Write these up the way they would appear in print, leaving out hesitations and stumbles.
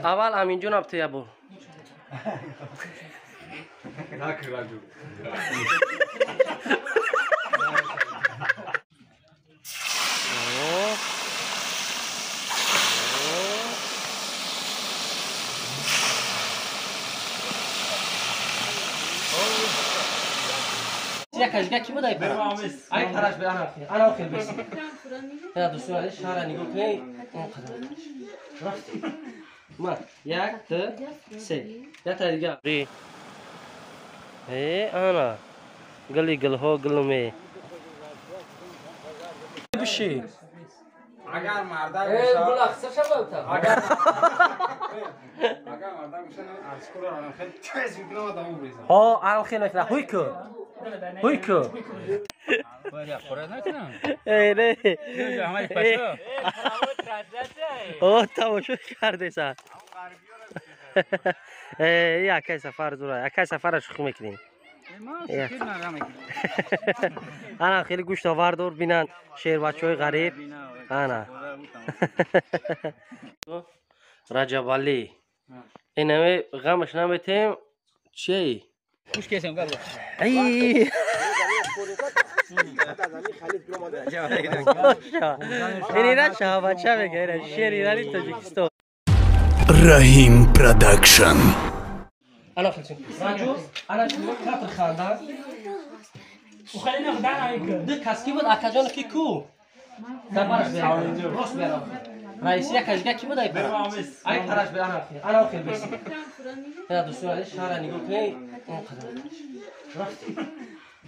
Аввал Аминҷон абте ябо. Якашга ки буд ай пара? Ай параш бе ана хел. Ана хел бес. Я дӯстон азиз шаҳра нигоҳ кунед он қадар. Рафт. Ма 1 2 3. Ята дига. Э ана. Гали гулҳо гулме. Биши. Агар мардак бошад. Э гул ахса шаб та. Агар мардак бошад аз кула ана хел тез мекунам ва давом резам. Ҳо, ана хел мекунам. Ҳуй ку. Ҳуй ку. Э не. О, тамошо кардеса. Э, якай сафар зура. Якай сафара шӯхӣ мекунем. Ана хеле гӯшт овардор бинанд шербачаҳои ғариб. Ана. Раҷабалӣ. Инаме ғамаш наметем. Чие? Гӯш кесем гап. Ай! Ин шаҳбача мега, ина шери ирани Тоҷикистон. Раҳим Продакшн. Ана хелчин. Раҷу, ана шумо катр ханда. Ду кас ки буд акаҷон ки ку? Дабараш берам. Рост берам. Раиси якашга ки буд ай пара? Ай параш бе ана хел. Ана хел бес. Я дӯстон азиз шаҳра нигоҳ кунед он қадар. Рафт.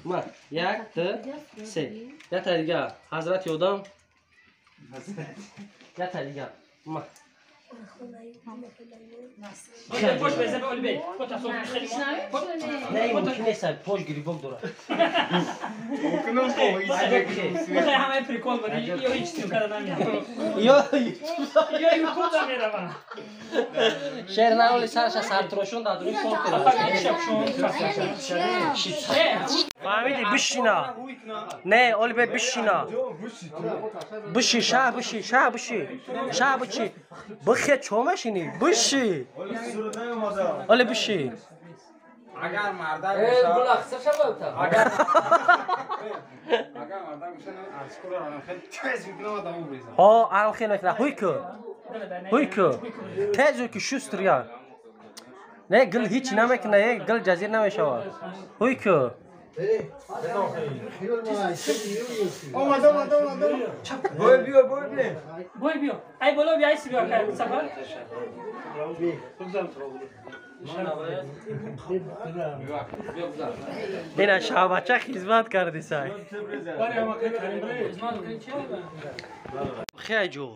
Ма 1 2 3. Ята дига ҳазрати одам. Ята дига. Ма Пош безе бе олбей. Не, мумкин нест, пош грибок дорад. Ҳамаи прикол буд. Ё ҳеҷ съёмка намекунам. Ё Ё ютуб меравам. Шер наоли сараша сартрошон дар дуруни кор кунад. Фаҳмидӣ бишина. Не, оли бе бишина. Биши, шаҳ биши, шаҳ биши. Шаҳ биши. Бихе чо мешини? Биши. Оли биши. Агар мардак бошад. Гул ахса шаб та. Агар мардак бошад аз кула ана хел тез мекунам ва давом резам. Ҳо, ана хел мекунам. Ҳуй ку. Ҳуй ку. Тез ҳуй ку шустр я. Не, гул ҳеҷ намекунад, э, гул ҷазир намешавад. Ҳуй ку. Омад, омад, омад. Бой биё, бой биё. Бой биё. Ай боло биё, ай си биё кай сафар. Ина шаҳбача хизмат карди сай. Хай ҷо.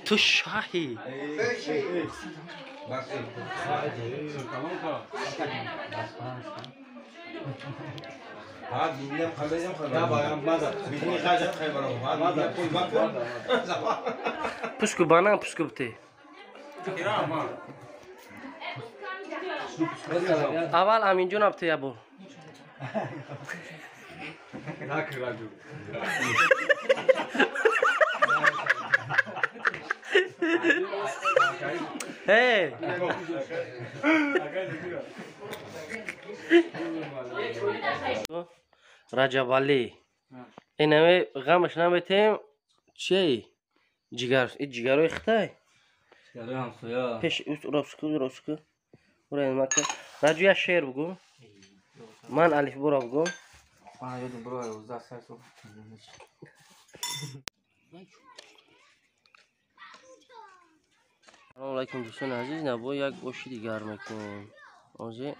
Ту шаҳи. Пуску банан пуску бте. Аввал Аминҷон абте ябо. Э! Раҷабалӣ. Инаме ғамаш наметем. Чие? Ҷигар, и ҷигарои хитай? Пеш роску, роску. Ура инмака. Раҷу я шеър бугу. Ман алифборо бугу. Салому алайкум дӯстони азиз, набо як оши дигар мекунем. Ози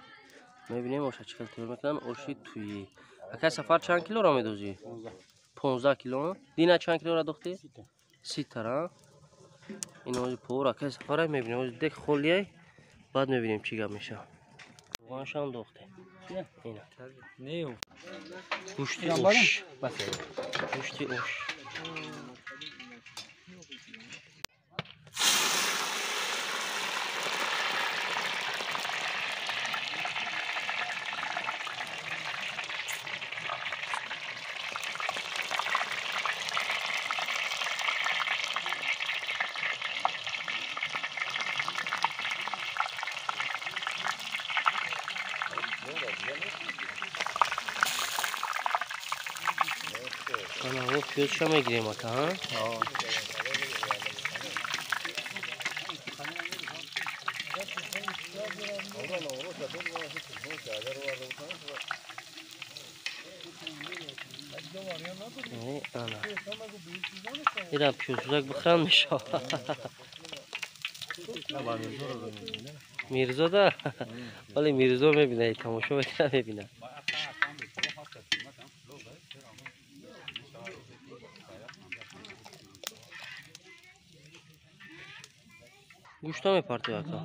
мебинем оша чӣ хел тайёр мекунанд, оши туйӣ. Акай Сафар чанд килоро медозӣ? 15 кило. Дина чанд килоро дохтӣ? 30 тара. Ин ози повар акай Сафара мебинем. Ози дек холияй, баъд мебинем чӣ гап мешавад. Равғаншам дохтем. Ина. Гӯшти ош. Гӯшти ош. Пиёзша мегирем ака, ҳа? Ана. Ира пиёзузак бихӯранд мешавад. Мирзо да? Вале Мирзо мебинад, тамошо мекунад, мебинад. Гӯшта мепартои ака.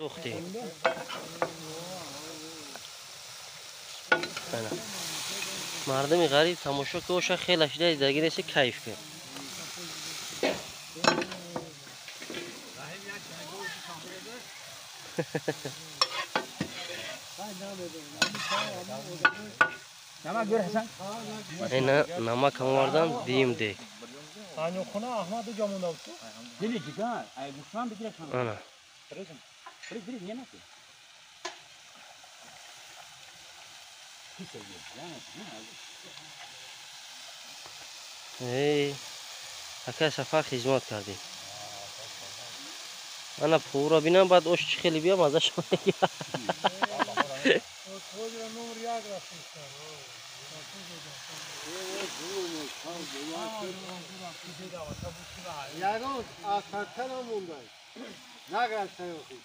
Духтем. Мардами ғариб тамошо ки оша хеле шида дидаги нест, кайф кар. Ина намак овардан дим дег. Ана. Эй, ака Сафар хизмат кардем. Ана пура бинам, баъд ош чӣ хеле биям азаш мегирам. Ягон асартар мондай. Награфта ёхи.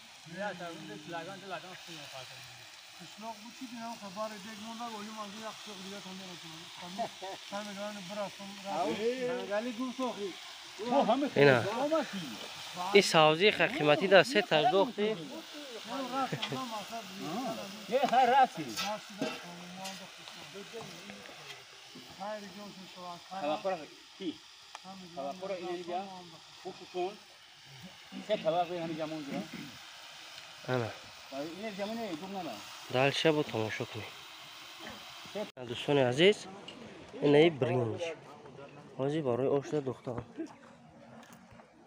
Ина. Ин савзи қиматӣ дар се таж дохти. Ана. Дальше бо тамошо кунем. Дӯстони азиз, инаи бринҷ. Ҳозир барои ошда духтан.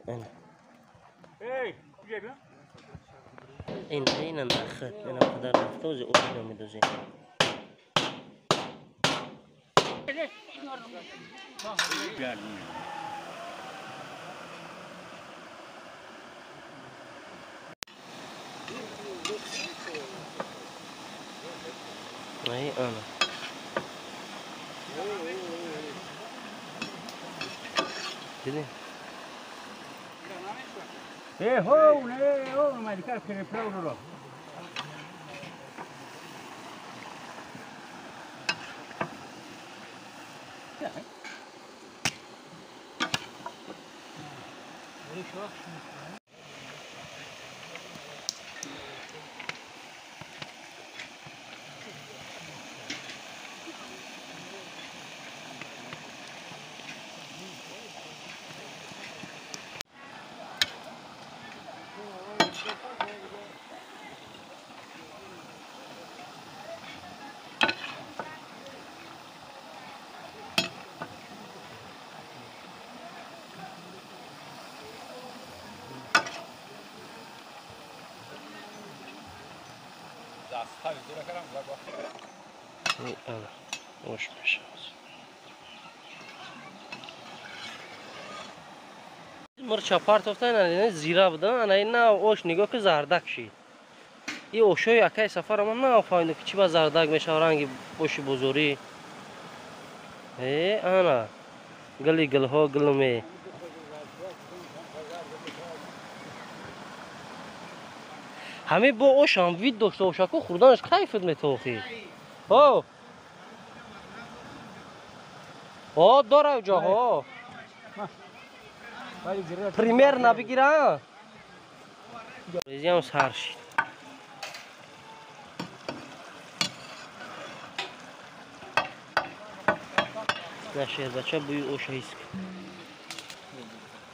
Ана. Ина нахт, ина қадар нахта ҳозир ошда медозем. Ай, ана. Дидӣ? Ош мешавад. Мирча партофта ина зира буда, ана ина ош нигоҳ ки зардак шид. И ошои акаи Сафар ман нафаҳмидам ки чӣ ба зардак мешавад ранги оши бозорӣ. Ана гули гулҳо гулме. Ҳамин бо ошам вид дошта боша ку хӯрданаш кайфат метохӣ. О! О, дора ҷоҳо. Примерно бигира. Резиам сар шид. На шербача бӯи оша ҳис кун.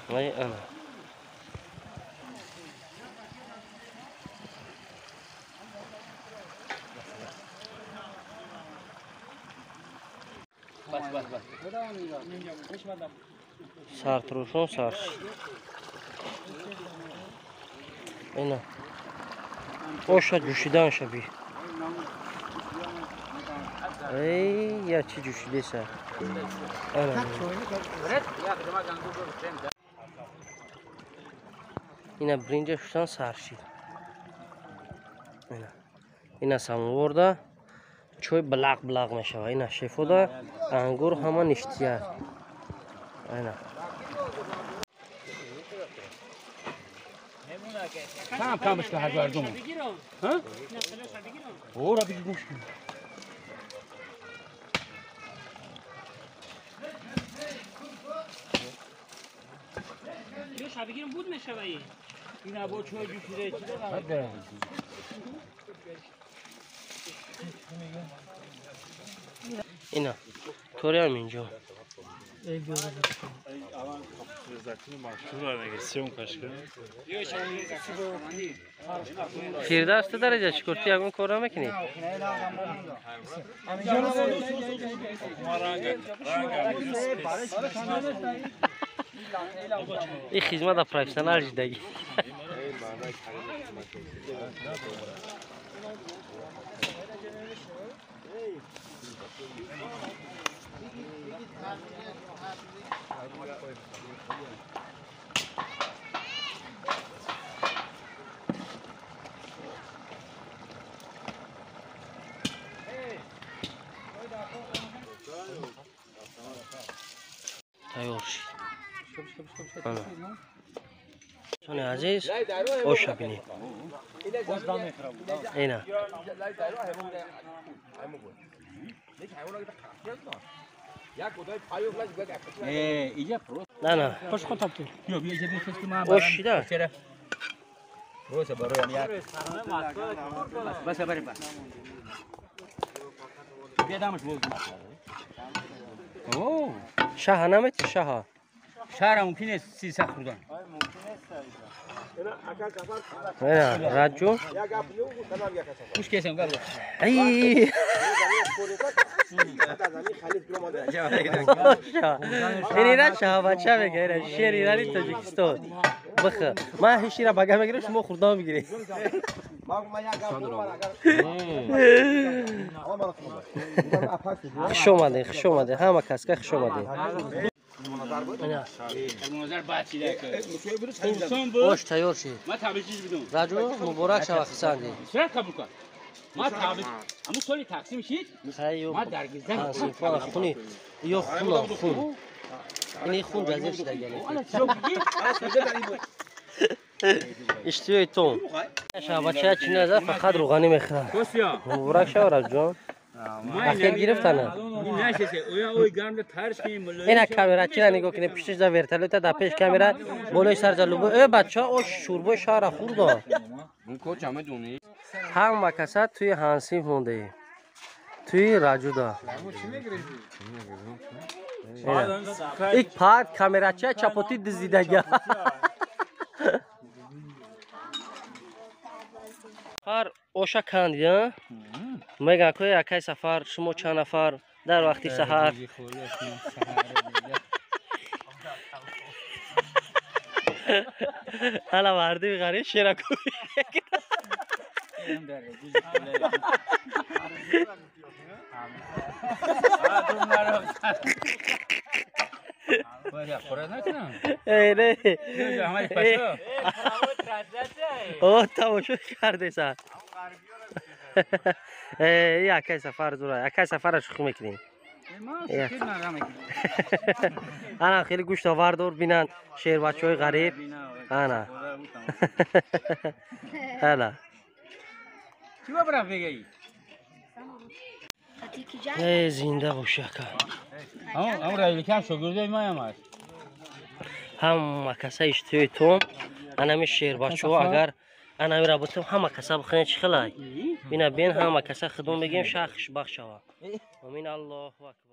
Вай ана. Сартрошон сар шид. Ина. Оша ҷӯшидан шаби. Эй, я чӣ ҷӯшидеса. Ина бринҷа шуштан сар шид. Ина самоворда чой блақ блақ мешава. Ина шефода ангур ҳама ништия. Ина. Кам камаш ка ҳазор дум. Ҳа? Ора бигир гӯш кун. Бигирам буд мешаваи. Ина бо чой ҷӯшида чӣ дорад? Ина ториам инҷо. Фирдавс ту дараҷа чӣ кор? Ту ягон кор намекунӣ? Ин хизмата профессионал шидагӣ. Тайёр шид. Сони азиз, оша бинед. Ина. На, на. Ош шида? Шаҳа намети шаҳа? Шаҳра мумкин нест сиса хӯрдан. Раҷо? Гӯш кесем гап. Ай! Ин шаҳабача мега, ина шери ирани Тоҷикистон. Бих. Ман ҳешира бага мегирам, шумо хӯрдан мегиред. Хуш омадед, хуш омадед. Ҳама каска хуш омадед. Ош тайёр шид. Раҷо муборак шава хисанди. Хуни ё хуна хун. Ини хун ҷазир шида геле. Иштиёи том. Шабача чи назар фақат рӯғанӣ мехӯрад. Муборак шава Раҷон. Ахир гирифтана. Ина камера чира нигоҳ кунед, пиштиш да вертолета да пеш камера болои сар залубо. Э бача, ош шӯрбои шаҳра хӯрдо. Ҳама каса туи ҳансиф мондаем. Туи Раҷуда. Ик пат камерача чапоти дуздидага. Сафар оша кандид, а? Мегӯянд ки акай Сафар, шумо чанд нафар дар вақти саҳар? Ҳала мардуми ғариб шераку. О, тамошо кардеса. Акай Сафар зура. Акай Сафара шӯхӣ мекунем. Ана хеле гӯшта вардор бинанд шербачаҳои ғариб. Ана. Ана. Чӣ ба браф мегаи? Э, зинда боши, ака. Ҳам раиликам шогирдои маям аст. Ҳама каса иштиёи том анами шербачаҳо, агар анами работам, ҳама каса бихӯрен, чӣ хелай? Бина бен, ҳама каса худон бигем, шах хушбахт шава. Амин, Аллоҳу акбар.